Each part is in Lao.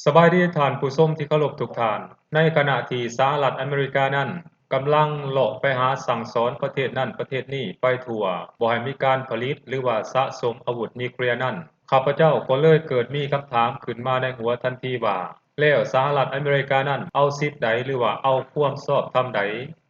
ສະບາຍດີທ່ານຜູ້ຊົມທີ່ເຄົາລົບທຸກທ່ານ. ໃນຂະນະທີ່ສະຫະລັດອາເມລິການັ້ນກຳລັງເລາະໄປຫາສັ່ງສອນປະເທດນັ້ນປະເທດນີ້ໄປທົ່ວ, ບໍ່ໃຫ້ມີການຜະລິດ ຫຼືວ່າສະສົມອາວຸດນິວເຄລຍນັ້ນ, ຂ້າພະເຈົ້າກໍເລີຍເກີດມີຄຳຖາມຂຶ້ນມາໃນຫົວທັນທີວ່າ ແລ້ວສະຫະລັດອາເມລິການັ້ນເອົາສິດໃດ ຫຼືວ່າເອົາຄວາມຊອບທຳໃດ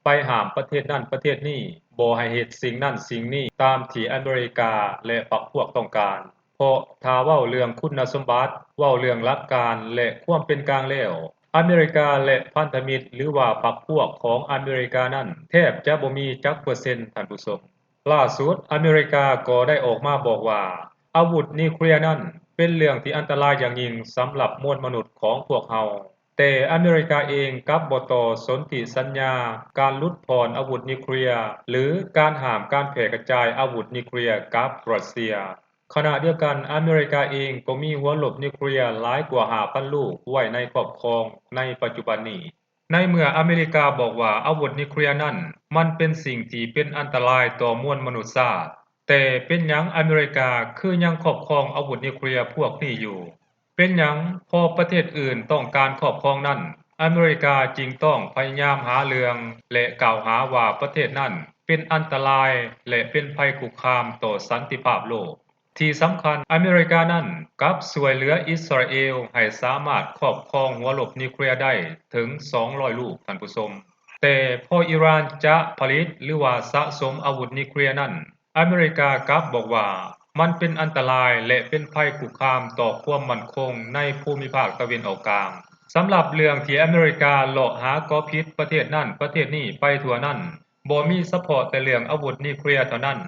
ໄປຫ້າມປະເທດນັ້ນປະເທດນີ້ ບໍ່ໃຫ້ເຮັດສິ່ງນັ້ນສິ່ງນີ້ຕາມທີ່ອາເມລິກາ ແລະ ພັກພວກຕ້ອງການ? ເພາະຖ້າເວົ້າເລື່ອງຄຸນນະສົມບັດ, ເວົ້າເລື່ອງຫຼັກການ ແລະ ຄວາມເປັນກາງແລ້ວ, ອາເມລິກາ ແລະ ພັນທະມິດ ຫຼືວ່າພັກພວກຂອງອາເມລິການັ້ນ ແທບຈະບໍ່ມີຈັກເປີເຊັນ, ທ່ານຜູ້ຊົມ. ລ່າສຸດ, ອາເມລິກາກໍໄດ້ອອກມາບອກວ່າ ອາວຸດນິວເຄລຍນັ້ນເປັນເລື່ອງທີ່ອັນຕະລາຍຢ່າງຍິ່ງສຳລັບມວນມະນຸດຂອງພວກເຮົາ, ແຕ່ອາເມລິກາເອງກັບບໍ່ຕໍ່ສົນທິສັນຍາການຫຼຸດຜ່ອນອາວຸດນິວເຄລຍ ຫຼື ການຫ້າມການແຜ່ກະຈາຍອາວຸດນິວເຄລຍກັບຣັດເຊຍ. ຂະນະດຽວກັນ, ອາເມລິກາເອງກໍມີຫົວລົບນິວເຄລຍຫຼາຍກວ່າຫ້າພັນລູກໄວ້ໃນຄອບຄອງໃນປັດຈຸບັນນີ້. ໃນເມື່ອອາເມລິກາບອກວ່າອາວຸດນິວເຄລຍນັ້ນມັນເປັນສິ່ງທີ່ເປັນອັນຕະລາຍຕໍ່ມວນມະນຸດຊາດ, ແຕ່ເປັນຫຍັງອາເມລິກາຄືຍັງຄອບຄອງອາວຸດນິວເຄລຍພວກນີ້ຢູ່? ເປັນຫຍັງພໍປະເທດອື່ນຕ້ອງການຄອບຄອງນັ້ນ, ອາເມລິກາຈຶ່ງຕ້ອງພະຍາຍາມຫາເລື່ອງ ແລະ ກ່າວຫາວ່າປະເທດນັ້ນເປັນອັນຕະລາຍ ແລະ ເປັນໄພຄຸກຄາມຕໍ່ສັນຕິພາບໂລກ? ທີ່ສຳຄັນ, ອາເມລິການັ້ນກັບຊ່ວຍເຫຼືອອິດສະຣາເອວໃຫ້ສາມາດຄອບຄອງຫົວລົບນິວເຄລຍໄດ້ເຖິງສອງຮ້ອຍລູກ, ທ່ານຜູ້ຊົມ. ແຕ່ພໍອີຣານຈະຜະລິດ ຫຼືວ່າສະສົມອາວຸດນິວເຄລຍນັ້ນ, ອາເມລິກາກັບບອກວ່າມັນເປັນອັນຕະລາຍ ແລະ ເປັນໄພຄຸກຄາມຕໍ່ຄວາມໝັ້ນຄົງໃນພູມິພາກຕາເວັນອອກກາງ. ສຳລັບເລື່ອງທີ່ອາເມລິກາເລາະຫາເກາະຜິດປະເທດນັ້ນປະເທດນີ້ໄປທົ່ວນັ້ນ, ບໍ່ມີສະເພາະແຕ່ເລື່ອງອາວຸດນິວເຄລຍເທົ່ານັ້ນ,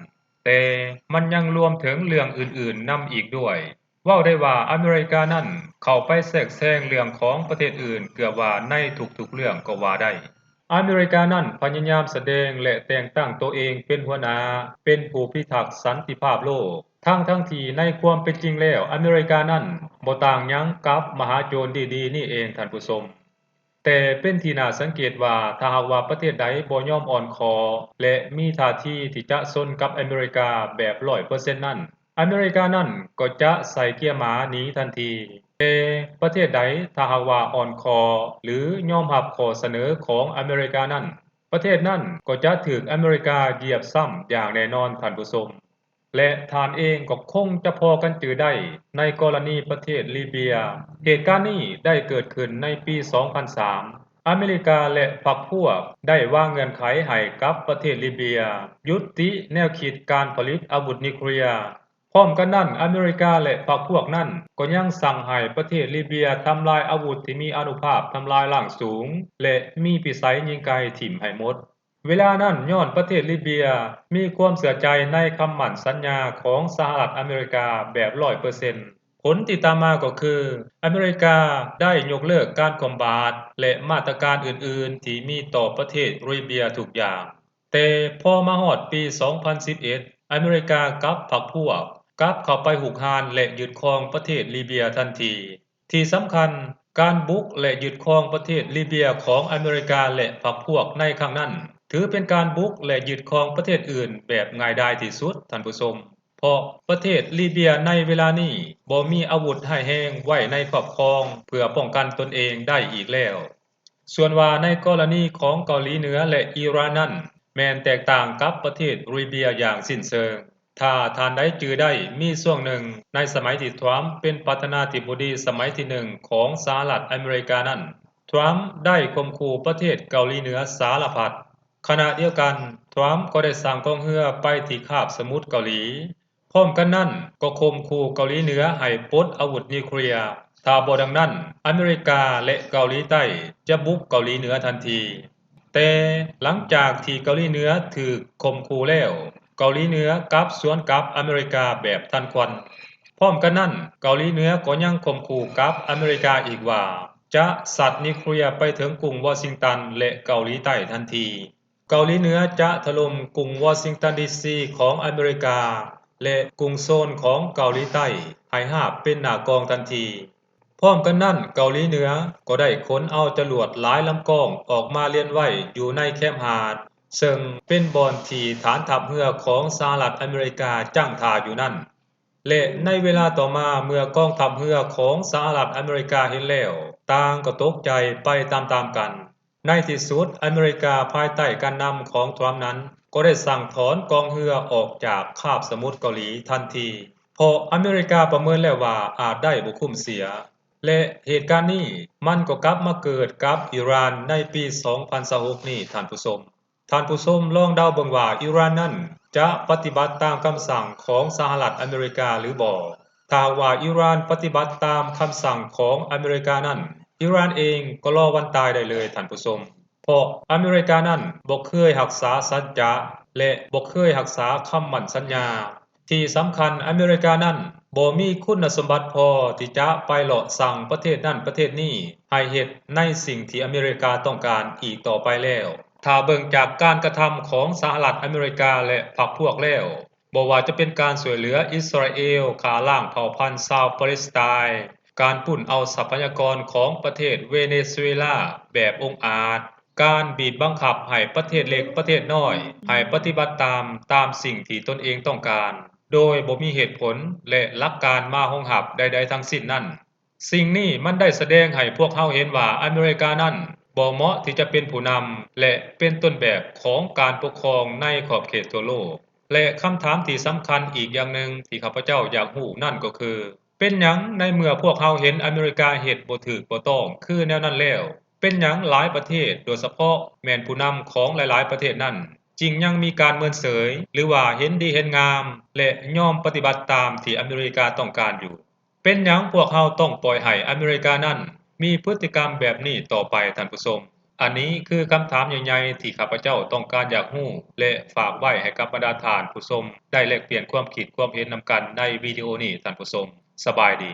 ແຕ່ມັນຍັງລວມເຖິງເລື່ອງອື່ນໆນຳອີກດ້ວຍ. ເວົ້າໄດ້ວ່າອາເມລິການັ້ນເຂົ້າໄປແຊກແຊງເລື່ອງຂອງປະເທດອື່ນເກືອບວ່າໃນທຸກໆເລື່ອງກໍວ່າໄດ້. ອາເມລິການັ້ນພະຍາຍາມສະແດງ ແລະ ແຕ່ງຕັ້ງໂຕເອງເປັນຫົວໜ້າ, ເປັນຜູ້ພິທັກສັນຕິພາບໂລກ, ທັງໆທີ່ໃນຄວາມເປັນຈິງແລ້ວ ອາເມລິການັ້ນບໍ່ຕ່າງຫຍັງກັບມະຫາໂຈນດີໆນີ້ເອງ, ທ່ານຜູ້ຊົມ. ແຕ່ເປັນທີ່ໜ້າສັງເກດວ່າ ຖ້າຫາກວ່າປະເທດໃດບໍ່ຍອມອ່ອນຂໍ ແລະ ມີທ່າທີທີ່ຈະຊົນກັບອາເມລິກາແບບຮ້ອຍເປີເຊັນນັ້ນ, ອາເມລິການັ້ນກໍຈະໃສ່ເກຍໝາໜີທັນທີ. ແຕ່ປະເທດໃດຖ້າຫາກວ່າອ່ອນຂໍ ຫຼື ຍອມຮັບຂໍ້ສະເໜີຂອງອາເມລິການັ້ນ, ປະເທດນັ້ນກໍຈະຖືກອາເມລິກາຢຽບຊ້ຳຢ່າງແນ່ນອນ, ທ່ານຜູ້ຊົມ. ແລະ ທ່ານເອງກໍຄົງຈະພໍກັນຈື່ໄດ້ໃນກໍລະນີປະເທດລີເບຍ. ເຫດການນີ້ໄດ້ເກີດຂຶ້ນໃນປີສອງພັນສາມ. ອາເມລິກາ ແລະ ພັກພວກໄດ້ວາງເງື່ອນໄຂໃຫ້ກັບປະເທດລີເບຍຍຸຕິແນວຄິດການຜະລິດອາວຸດນິວເຄລຍ. ພ້ອມກັນນັ້ນ, ອາເມລິກາ ແລະ ພັກພວກນັ້ນກໍຍັງສັ່ງໃຫ້ປະເທດລີເບຍທຳລາຍອາວຸດທີ່ມີອານຸພາບທຳລາຍລ້າງສູງ ແລະ ມີພິໄສຍິງໄກຖິ້ມໃຫ້ໝົດ. ເວລານັ້ນຍ້ອນປະເທດລີເບຍມີຄວາມເຊື່ອໃຈໃນຄຳໝັ້ນສັນຍາຂອງສະຫະລັດອາເມລິກາແບບຮ້ອຍເປີເຊັນ. ຜົນທີ່ຕາມມາກໍຄື ອາເມລິກາໄດ້ຍົກເລີກການຄວ່ຳບາດ ແລະ ມາດຕະການອື່ນໆທີ່ມີຕໍ່ປະເທດລີເບຍທຸກຢ່າງ. ແຕ່ພໍມາຮອດປີສອງພັນສິບເອັດ ອາເມລິກາກັບພັກພວກກັບເຂົ້າໄປຮຸກຮານ ແລະ ຍຶດຄອງປະເທດລີເບຍທັນທີ. ທີ່ສຳຄັນ, ການບຸກ ແລະ ຍຶດຄອງປະເທດລີເບຍຂອງອາເມລິກາ ແລະ ພັກພວກໃນຄັ້ງນັ້ນ ຖືເປັນການບຸກ ແລະ ຍຶດຄອງປະເທດອື່ນແບບງ່າຍດາຍທີ່ສຸດ, ທ່ານຜູ້ຊົມ, ເພາະປະເທດລີເບຍໃນເວລານີ້ບໍ່ມີອາວຸດຮ້າຍແຮງໄວ້ໃນຄອບຄອງເພື່ອປ້ອງກັນຕົນເອງໄດ້ອີກແລ້ວ. ສ່ວນວ່າໃນກໍລະນີຂອງເກົາຫຼີເໜືອ ແລະ ອີຣານນັ້ນ ແມ່ນແຕກຕ່າງກັບປະເທດລີເບຍຢ່າງສິ້ນເຊີງ. ຖ້າທ່ານໃດຈື່ໄດ້, ມີຊ່ວງໜຶ່ງໃນສະໄໝທີ່ທຣຳເປັນປະທານາທິບໍດີສະໄໝທີໜຶ່ງຂອງສະຫະລັດອາເມລິການັ້ນ, ທຣຳໄດ້ຂົ່ມຂູ່ປະເທດເກົາຫຼີເໜືອສາລະພັດ. ຂະນະດຽວກັນ, ທຣຳກໍໄດ້ສ້າງກອງເຮືອໄປທີ່ຄາບສະໝຸດເກົາຫຼີ. ພ້ອມກັນນັ້ນກໍຂົ່ມຂູ່ເກົາຫຼີເໜືອໃຫ້ປົດອາວຸດນິວເຄລຍ, ຖ້າບໍ່ດັ່ງນັ້ນ, ອາເມລິກາ ແລະ ເກົາຫຼີໃຕ້ຈະບຸກເກົາຫຼີເໜືອທັນທີ. ແຕ່ຫຼັງຈາກທີ່ເກົາຫຼີເໜືອຖືກຂົ່ມຂູ່ແລ້ວ, ເກົາຫຼີເໜືອກັບສວນກັບອາເມລິກາແບບທັນຄວັນ. ພ້ອມກັນນັ້ນ, ເກົາຫຼີເໜືອກໍຍັງຂົ່ມຂູ່ກັບອາເມລິກາອີກວ່າ ຈະຊັດນິວເຄລຍໄປເຖິງກຸງວໍຊິງຕັນ ແລະ ເກົາຫຼີໃຕ້ທັນທີ. ເກົາຫຼີເໜືອຈະຖະຫຼົ່ມກຸງວໍຊິງຕັນ ດີຊີ ຂອງອາເມລິກາ ແລະ ກຸງໂຊນຂອງເກົາຫຼີໃຕ້ໃຫ້ຮາບເປັນໜ້າກ່ອງທັນທີ. ພ້ອມກັນນັ້ນ, ເກົາຫຼີເໜືອກໍໄດ້ຂົນເອົາຈະຫຼວດຫຼາຍລຳກອງອອກມາລຽນໄວ້ຢູ່ໃນແຄມຫາດ, ເຊິ່ງເປັນບ່ອນທີ່ຖານທັບເຮືອຂອງສະຫະລັດອາເມລິກາຈັ້ງທ່າຢູ່ນັ້ນ. ແລະໃນເວລາຕໍ່ມາ ເມື່ອກອງທັບເຮືອຂອງສະຫະລັດອາເມລິກາເຫັນແລ້ວ ຕ່າງກໍຕົກໃຈໄປຕາມໆກັນ. ໃນທີ່ສຸດ ອາເມລິກາພາຍໃຕ້ການນຳຂອງທຣຳນັ້ນ ກໍໄດ້ສັ່ງຖອນກອງເຮືອອອກຈາກຄາບສະໝຸດເກົາຫຼີທັນທີ ເພາະອາເມລິກາປະເມີນແລ້ວວ່າອາດໄດ້ບໍ່ຄຸ້ມເສຍ ແລະເຫດການນີ້ມັນກໍກັບມາເກີດກັບອີຣານໃນປີສອງພັນຊາວຫົກນີ້ທ່ານຜູ້ຊົມ. ທ່ານຜູ້ຊົມລອງເດົາເບິ່ງວ່າອີຣານນັ້ນຈະປະຕິບັດຕາມຄຳສັ່ງຂອງສະຫະລັດອາເມລິກາຫຼືບໍ່? ຖ້າຫາກວ່າອີຣານປະຕິບັດຕາມຄຳສັ່ງຂອງອາເມລິການັ້ນ ອີຣານເອງກໍລໍວັນຕາຍໄດ້ເລີຍທ່ານຜູ້ຊົມ ເພາະອາເມລິການັ້ນບໍ່ເຄີຍຮັກສາສັດຈະ ແລະບໍ່ເຄີຍຮັກສາຄຳໝັ້ນສັນຍາ. ທີ່ສຳຄັນ ອາເມລິການັ້ນບໍ່ມີຄຸນນະສົມບັດພໍທີ່ຈະໄປເລາະສັ່ງປະເທດນັ້ນປະເທດນີ້ໃຫ້ເຮັດໃນສິ່ງທີ່ອາເມລິກາຕ້ອງການອີກຕໍ່ໄປແລ້ວ. ຖ້າເບິ່ງຈາກການກະທຳຂອງສະຫະລັດອາເມລິກາ ແລະ ພັກພວກແລ້ວ, ບໍ່ວ່າຈະເປັນການຊ່ວຍເຫຼືອອິດສະຣາເອລຂ້າລ້າງເຜົ່າພັນຊາວປາເລສໄຕນ໌, ການປຸ້ນເອົາຊັບພະຍາກອນຂອງປະເທດເວເນຊູເອລາແບບອົງອາດ, ການບີບບັງຄັບໃຫ້ປະເທດເລັກປະເທດນ້ອຍໃຫ້ປະຕິບັດຕາມ, ຕາມສິ່ງທີ່ຕົນເອງຕ້ອງການ ໂດຍບໍ່ມີເຫດຜົນ ແລະ ຫຼັກການມາຮອງຮັບໃດໆທັງສິ້ນນັ້ນ, ສິ່ງນີ້ມັນໄດ້ສະແດງໃຫ້ພວກເຮົາເຫັນວ່າອາເມລິການັ້ນບໍ່ເໝາະທີ່ຈະເປັນຜູ້ນຳ ແລະ ເປັນຕົ້ນແບບຂອງການປົກຄອງໃນຂອບເຂດທົ່ວໂລກ. ແລະ ຄຳຖາມທີ່ສຳຄັນອີກຢ່າງໜຶ່ງທີ່ຂ້າພະເຈົ້າຢາກຮູ້ນັ້ນກໍຄື ເປັນຫຍັງໃນເມື່ອພວກເຮົາເຫັນອາເມລິກາເຮັດບໍ່ຖືກບໍ່ຕ້ອງຄືແນວນັ້ນແລ້ວ, ເປັນຫຍັງຫຼາຍປະເທດ, ໂດຍສະເພາະແມ່ນຜູ້ນຳຂອງຫຼາຍໆປະເທດນັ້ນ ຈຶ່ງຍັງມີການເມີນເສີຍ ຫຼືວ່າເຫັນດີເຫັນງາມ ແລະ ຍອມປະຕິບັດຕາມທີ່ອາເມລິກາຕ້ອງການຢູ່? ເປັນຫຍັງພວກເຮົາຕ້ອງປ່ອຍໃຫ້ອາເມລິການັ້ນມີພຶດຕິກຳແບບນີ້ຕໍ່ໄປທ່ານຜູ້ຊົມ? ອັນນີ້ຄືຄຳຖາມໃຫຍ່ໆທີ່ຂ້າພະເຈົ້າຕ້ອງການຢາກຮູ້ ແລະ ຝາກໄວ້ໃຫ້ກັບບັນດາທ່ານຜູ້ຊົມໄດ້ແລກປ່ຽນຄວາມຄິດຄວາມເຫັນນຳກັນໃນວິດີໂອນີ້ທ່ານຜູ້ຊົມ. ສະບາຍດີ.